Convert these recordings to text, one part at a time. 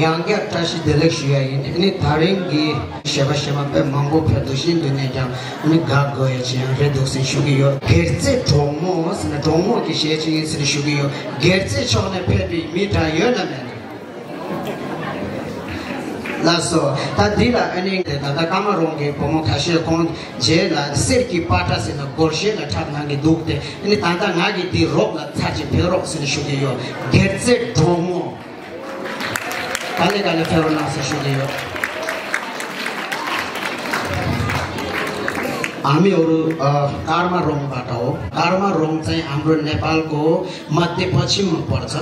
양게 다시 델렉시아 이니 다른 게 샤바샤마페 망고 페도신 되네장 니 가고에 지양 레도스 슈기요 게르체 도모스나 도모기 셰칭 스 슈기요 게르체 초네 페비 미타 요나메 लासो तादिला अनि दादा कामरोंगे पोमो खासिया कोन जेला सेरकी पाटा से न गोर्शे न ठाक नागे दुखते अनि तादा नागे ती रोग ला थाचे फेरो से शुगियो गेट्से डोमो काले काले फेरो ना से शुगियो हामी कार्मा रोङबाट हो कार्मा रोङ चाहिँ हाम्रो नेपालको मध्यपश्चिममा पर्छ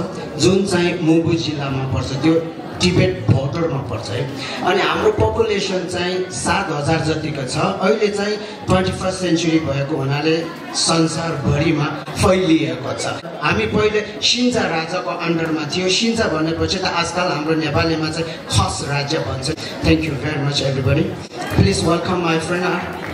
जुन चाहिँ मुगु जिल्लामा पर्छ त्यो टिबेट बोर्डरमा पर्छ है अनि हाम्रो पपुलेसन चाहिँ 7000 जतिको छ अहिले चाहिँ 21st सेन्चुरी भएको हुनाले संसारभरिमा फैलिएको छ हामी पहिले शिन्जा राजाको अन्डरमा थियो शिन्जा भनेपछि त आजकल हाम्रो नेपालीमा चाहिँ खस राज्य भन्छ thank you very much everybody please welcome my friend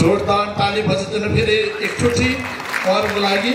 जोरदार ताली बजाइदिनु फेरि एकचोटि उहाँहरुको लागि